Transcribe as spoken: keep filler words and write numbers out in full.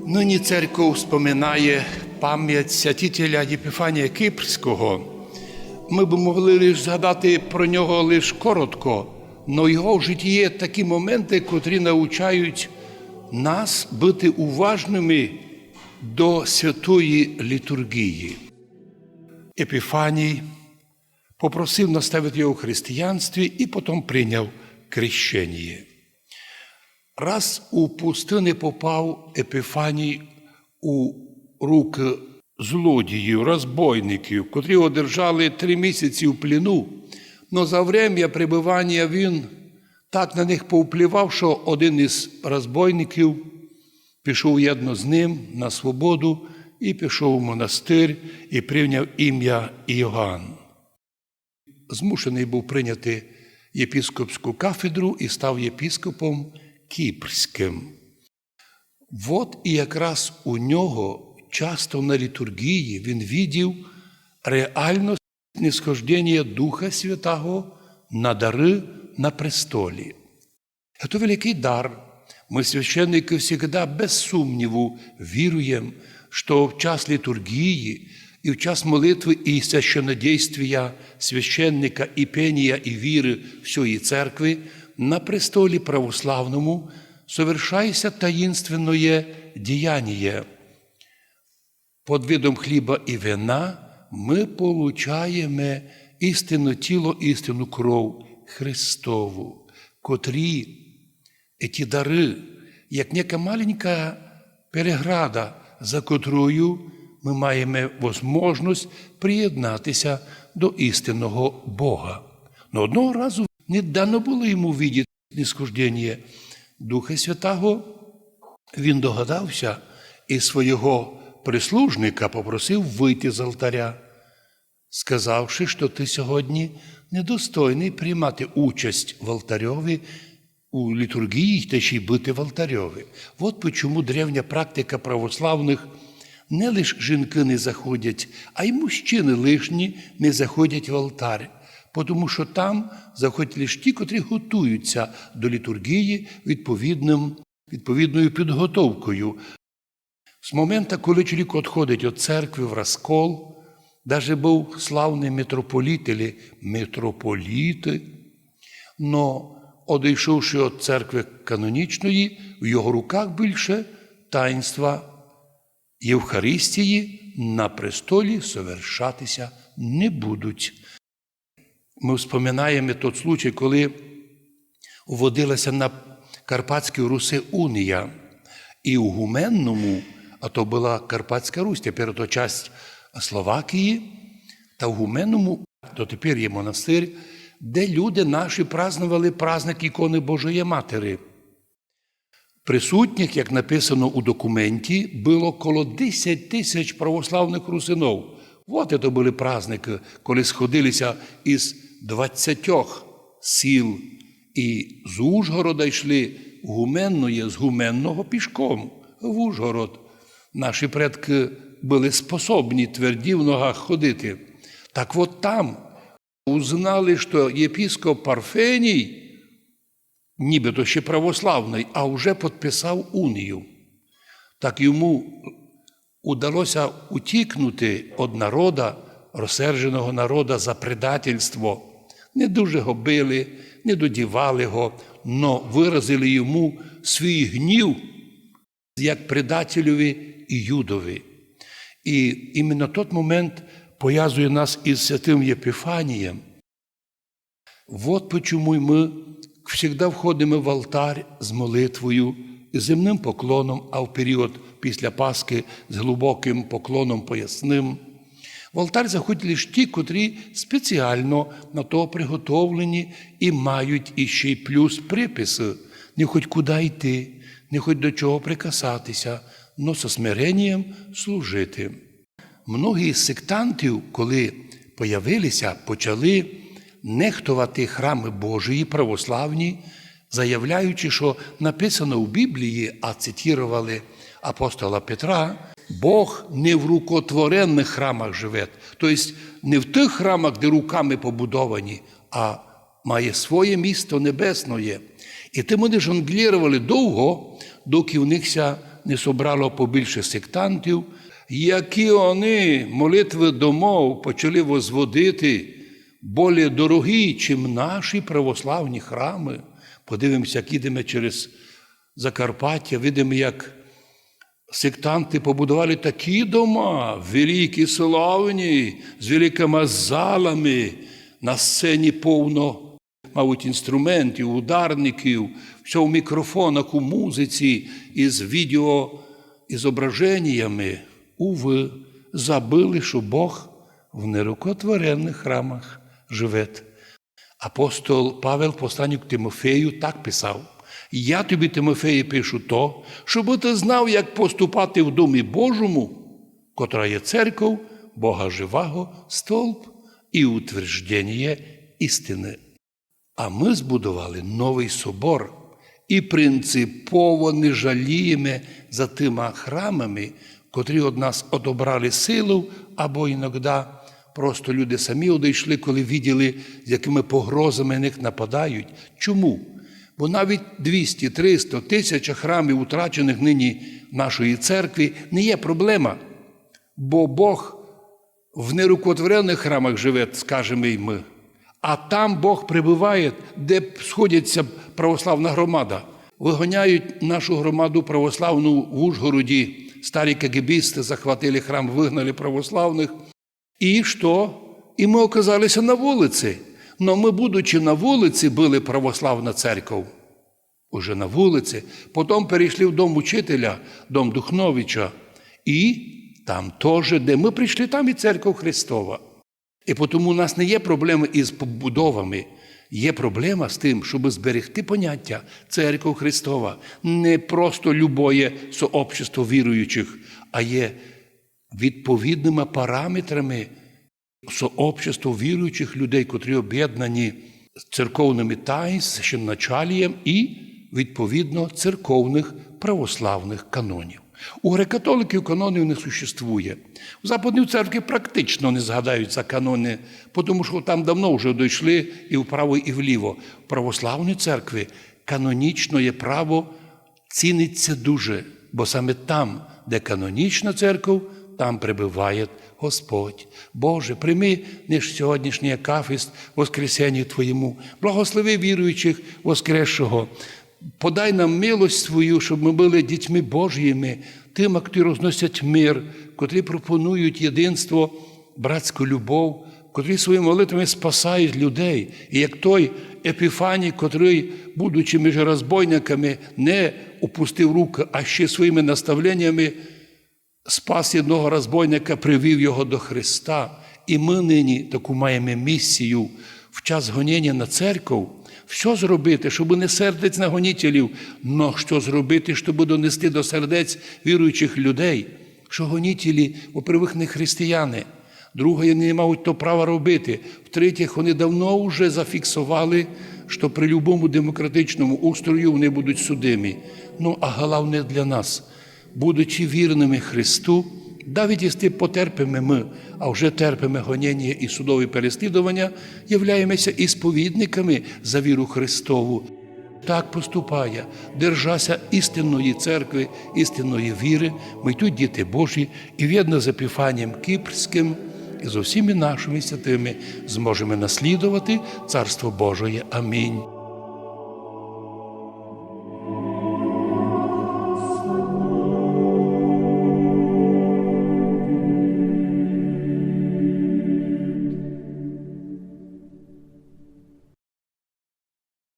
Нині церков споминає память святителя Єпіфанія Кипрського. Мы бы могли лиш згадати про нього лиш коротко, но його в житті є такі моменты, котрі научають нас быти уважными до святої літургії. Епіфаній попросив наставити його в християнстві і потом прийняв крещеніє. Раз у пустыни попав Епіфаній у рукы злодіїв, розбойників, котрі його держали три місяці в пліну. Но за время пребывания він так на них повпливав, што один із розбойників пішов єдно з ним на свободу і пішов у монастир і прийняв імя Іоанн. Змушеный быв прийняти єпіскопську кафедру і став єпіскопом кіпрськым. Вот і якраз у нього часто на літургії він видів реальность снисхожденіє Духа Святаго на дары на престолі. Це великый дар. Мы, священникы, всегда без сумніву віруєм, што в час літургії і в час молитвы і священнодействія священника, і пенія, і віры всьої церкви на престолі православному совершає ся таїнственноє діяніє. Под видом хліба і вина мы получаєме істинне тіло, істинну кров Христову, котрі ті дары, як нека маленька переграда, за котрою мы маєме возможность приєднати ся до істинного Бога. Но одного разу не дано было йому видіти снисхожденіє Духа Святаго, він догадав ся і свого прислужника попросив выйти з алтаря, сказавши, што ты сьогодні недостойный приймати участь в алтарьови, у літургії, та ще й быти в алтарьови. Вот почому древня практика православных: не лиш жінкы не заходять, а й мужчины лишні не заходять в алтарь, потому што там заходять лиш ті, котрі готують ся до літургії відповідным, відповідною підготовкою. З момента, коли чоловік одходить од церкви в раскол, даже быв славный митрополіт или митрополіты, но, одыйшовши од церкви канонічної, в його руках більше таїнства Євхаристії на престолі совершати ся не будуть. Мы вспоминаєме тот случай, коли вводила ся на Карпатській Руси унія, і у Гуменному, а то была Карпатська Русь, тепер то часть Словакії, та в Гуменному дотепер є монастир, де люди наші праздновали праздник Іконы Божої Матери. Присутніх, як написано у документі, было коло десять тисяч православных русинов. Вот это были праздникы, коли сходили ся із двадцятьох сіл і з Ужгорода йшли в Гуменноє, з Гуменного пішком в Ужгород. Наші предкы были способні тверді в ногах ходити. Так вот там узнали, што єпіскоп Парфеній нібито ще православный, а вже подписав унію. Так йому удало ся утікнути од народа, розсерженого народа за предательство. Не дуже го били, не додівали го, но выразили йому свій гнів як предательови і юдови. І іменно тот момент повязує нас із святым Єпіфанієм. Вот почому й мы всегда входиме в алтарь з молитвою, з земным поклоном, а в період після Пасхи з глубокым поклоном поясным. В алтарь заходять лиш ті, котрі спеціално на то приготовлені і мають іщи й плюс приписы. Не хоть куда йти, не хоть до чого прикасати ся, но со смиренієм служити. Многі з сектантів, коли появили ся, почали нехтовати храмы Божії православні, заявляючи, што написано в Біблії, а цитировали апостола Петра: «Бог не в рукотворенных храмах живет». То єсть не в тых храмах, де руками побудовані, а має своє місто небесноє. І тым они жонглірували довго, доки в них ся не собрало побільше сектантів, які они молитвы домов почали возводити более дорогі, чим наші православні храмы. Подивимося, як їдеме через Закарпаття, видиме, як сектанты побудовали такі дома, великі, славні, з великыма залами, на сцені повно, мабуть, інструментів, ударників, всьо в мікрофонах, у музиці, із відеоізображеннями. Увы, забыли, што Бог в нерукотвореных храмах живет. Апостол Павел в посланню к Тимофею так писав: «Я тобі, Тимофею, пишу то, щобы ты знав, як поступати в домі Божому, котра є церков Бога живаго, столб і утвержденіє істины». А мы збудовали новый собор і принципово не жалієме за тыма храмами, котрі од нас одобрали силу, або іногда просто люди самі одійшли, коли виділи, з якыми погрозами на них нападають. Чому? Бо навіть двісті, триста, тисяча храмів, утраченых нині нашої церкви, не є проблема. Бо Бог в нерукотвореных храмах живе, скажеме й мы. А там Бог пребыває, де сходяться православна громада. Выгоняють нашу громаду православну в Ужгороді. Старі кагебісты захватили храм, выгнали православных. І што? І мы оказалися на вулиці. Но мы, будучи на вулиці, были православна церков. Уже на вулиці. Потом перейшли в дом учителя, дом Духновича. І там тоже, де мы прийшли, там і церков Христова. І потому у нас не є проблемы із побудовами. Є проблема з тым, щобы зберегти поняття церков Христова. Не просто любоє сообщество віруючих, а є відповідныма параметрами сообщество віруючих людей, котрі обєднані церковными таїнств, священначалієм і, відповідно, церковных православных канонів. У греко-католиків канонів не существує. В Западній церкві практично не згадаються каноны, тому што там давно вже дійшли і вправо, і вліво. В православній церкві канонічне право ціниться дуже, бо саме там, де канонічна церков, там пребыває Господь. Боже, прийми наш сьогоднішній акафіст воскресенню Твоєму, благослови віруючих воскресшого. Подай нам милость Свою, щоб мы были дітьми Божіми, тыма, котрі розносять мир, котрі пропонують єдинство, братську любов, котрі своїми молитвами спасають людей. І як той Епіфаній, котрий, будучи між розбойниками, не опустив руки, а ще своїми наставленнями спас одного розбойника, привів його до Христа. І мы нині таку маєме місію в час гоніння на церков. Всьо зробити, щоб не сердити на гонітелів, но що зробити, щоб донести до сердець віруючих людей, що гонітелі, во-первых, не християни, друге, вони не мають то права робити, в-третє, вони давно вже зафіксовали, що при любому демократичному устрою вони будуть судимі. Ну, а головне для нас, будучи вірными Христу, навіть якщо потерпиме мы, а вже терпиме гоніння і судові переслідування, являємося і сповідниками за віру Христову. Так поступає, держася істинної церкви, істинної віри, мы йдуть діти Божі, і вєдно з Епіфанієм Кіпрським, і зо всіми нашими святыми зможеме наслідовати Царство Божоє. Амінь.